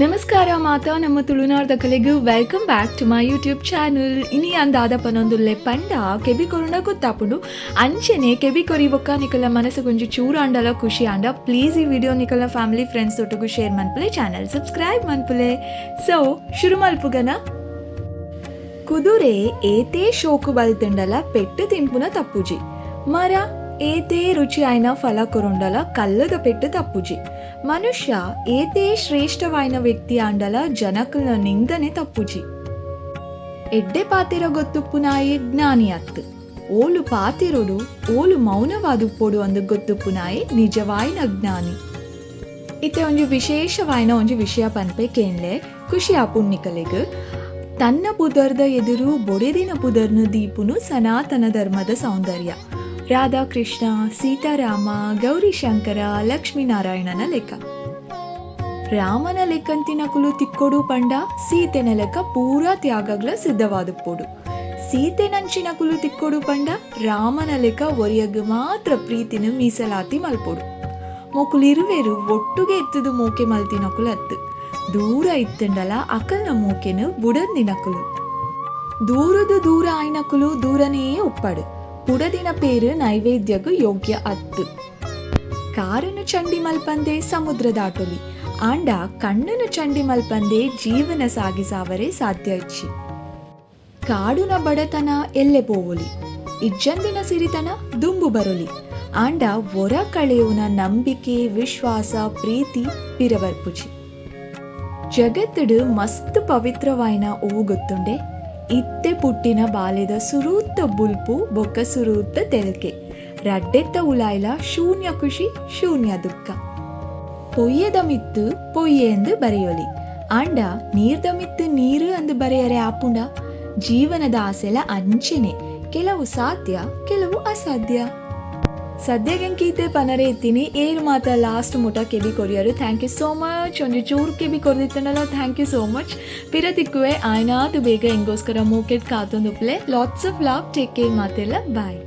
ನಮಸ್ಕಾರ ಮಾತಾ ನಮ್ಮ ತುಳುನಾಡ್ದಕಲೆಗ್ welcome back to my YouTube channel. ಇನಿ ಯಾನ್ ದಾದ ಪನೊಂದುಲ್ಲೆ ಪಂಡ ಕೆಬಿ ಕೊರುಂಡ ಗೊತ್ತಾಪುಂಡು. ಅಂಚೆನೆ ಕೆಬಿ ಕೊರಿ ಬೊಕ್ಕ ನಿಕಲ್ನ ಮನಸ್ಸುಗೊಂಜಿ ಚೂರಾಂಡಲ ಖುಷಿ ಆಂಡ ಪ್ಲೀಸ್ ಈ ವಿಡಿಯೋ ನಿಕಲ್ನ ಫ್ಯಾಮಿಲಿ ಫ್ರೆಂಡ್ಸ್ ದೊಟ್ಟುಗು ಶೇರ್ ಮನ್ಪುಲೆ, ಚಾನಲ್ ಸಬ್ಸ್ಕ್ರೈಬ್ ಮನ್ಪುಲೆ. ಸೊ ಶುರು ಮಲ್ಪುಗನ. ಕುದುರೆ ಏತೇ ಶೋಕು ಬಲ್ತುಂಡಲ ಪೆಟ್ಟು ತಿನ್ಪುನ ತಪ್ಪುಜಿ. ಮರ ಏತೇ ರುಚಿ ಆಯ್ನ ಫಲ ಕೊರುಂಡಲ ಕಲ್ಲುದ ಪೆಟ್ಟು ತಪ್ಪುಜಿ. ಮನುಷ್ಯ ಏತೇ ಶ್ರೇಷ್ಠವಾಯಿನ ವ್ಯಕ್ತಿ ಆಂಡಲ ಜನಕುಲ್ನ ನಿಂದನೆ ತಪ್ಪುಜಿ. ಎಡ್ಡೆ ಪಾತೆರ ಗೊತ್ತುಪ್ಪುನಾಯೆ ಜ್ಞಾನಿ ಅತ್ತು. ಓಲು ಪಾತೆರೊಡು, ಓಲು ಮೌನವಾದುಪ್ಪೊಡು ಅಂದ್ ಗೊತ್ತುಪ್ಪುನಾಯೆ ನಿಜವಾಯಿನ ಜ್ಞಾನಿ. ಇತ್ತೆ ಒಂಜಿ ವಿಶೇಷವಾಯಿನ ಒಂಜಿ ವಿಷಯ ಪನ್ಪೆ, ಕೇನ್ಲೆ, ಖುಷಿ ಆಪುಂಡು ನಿಕಲೆಗ್. ತನ್ನ ಪುದರ್ದ ಎದುರು ಬೊಡೆದಿನ ಪುದರ್ನು ದೀಪುನು ಸನಾತನ ಧರ್ಮದ ಸೌಂದರ್ಯ. ರಾಧಾಕೃಷ್ಣ, ಸೀತಾರಾಮ, ಗೌರಿ ಶಂಕರ, ಲಕ್ಷ್ಮೀನಾರಾಯಣನ ಲೆಕ್ಕ. ರಾಮನ ಲೆಕ್ಕಂತಿನಕುಲು ತಿಕ್ಕೊಡು ಪಂಡ ಸೀತೆನ ಲೆಕ್ಕ ಪೂರಾ ತ್ಯಾಗಗ್ಲ ಸಿದ್ಧವಾದುಪ್ಪೊಡು. ಸೀತೆನಂಚಿನಕುಲು ತಿಕ್ಕೊಡು ಪಂಡ ರಾಮನ ಲೆಕ್ಕ ಒರಿಯಗ್ ಮಾತ್ರ ಪ್ರೀತಿನ ಮೀಸಲಾತಿ ಮಲ್ಪೊಡು. ಮೊಕುಲಿರುವೆರು ಒಟ್ಟುಗೆ ಎತ್ತುದು ಮೋಕೆ ಮಲ್ತಿನಕುಲು ಅತ್ತು. ದೂರ ಇತ್ತಂಡಲ ಅಕಲ್ನ ಮೋಕೆನು ಬುಡಂದಿನಕುಲು. ದೂರದು ದೂರ ಆಯ್ನಕುಲು ದೂರನೇ ಉಪ್ಪಡು. ಪುಡದಿನ ಪೇರು ನೈವೇದ್ಯಗು ಯೋಗ್ಯ ಅತ್ತು. ಕಾರನು ಚಂಡಿ ಮಲ್ಪಂದೆ ಸಮುದ್ರ ದಾಟೊಲಿ. ಆಂಡ ಕಣ್ಣನು ಚಂಡಿ ಮಲ್ಪಂದೆ ಜೀವನ ಸಾಗಿಸಾವರೆ ಸಾಧ್ಯ ಇಜ್ಜಿ. ಕಾಡುನ ಬಡತನ ಎಲ್ಲೆ ಪೋವೊಲಿ, ಇಜ್ಜಂದಿನ ಸಿರಿತನ ದುಂಬು ಬರೊಲಿ. ಆಂಡ ಒರ ಕಳೆಯುನ ನಂಬಿಕೆ, ವಿಶ್ವಾಸ, ಪ್ರೀತಿ ಪಿರಬರ್ಪುಜಿ. ಜಗತ್ತುಡು ಮಸ್ತ್ ಪವಿತ್ರವಾಯಿನ ಓ ಗೊತ್ತುಂಡೆ? ಇತ್ತೆ ಪುಟ್ಟಿನ ಬಾಲೆದ ಸುರೂತ್ತ ಬುಲ್ಪು ಬೊಕ್ಕ ಸುರೂತ್ತ ತೆಲ್ಕೆ. ರಡ್ಡೆತ್ತ ಉಲಾಯ್ಲ ಶೂನ್ಯ ಖುಷಿ, ಶೂನ್ಯ ದುಃಖ. ಪೊಯ್ಯೆದ ಮಿತ್ತು ಪೊಯ್ಯೆ ಎಂದು ಬರೆಯೊಲಿ. ಆಂಡ ನೀರ್ದ ಮಿತ್ತು ನೀರು ಅಂದು ಬರೆಯರೆ ಆಪುಂಡ? ಜೀವನದ ಆಸೆಲ ಅಂಚೆನೆ, ಕೆಲವು ಸಾಧ್ಯ, ಕೆಲವು ಅಸಾಧ್ಯ. ಸದ್ಯಗೆಂಕೀತೆ ಪನರೆ ಇತ್ತೀನಿ. ಏರು ಮಾತ ಲಾಸ್ಟ್ ಮುಟ ಕೆಬಿ courier, thank you so much. ಒಂಜಿ ಚೂರು ಕೆಬಿ ಕೊರ್ದಿತ್ತನಲ್ಲ, thank you so much. ಪಿರ ತಿಕ್ಕುವೆ ಆಯ್ನಾತು ಬೇಗ. ಎಂಗೋಸ್ಕರ ಮೋಕೆಟ್ ಕಾತೊಂದುಪ್ಲೆ. Lots of love, take care ಮಾತೆಲ್ಲ, ಬಾಯ್.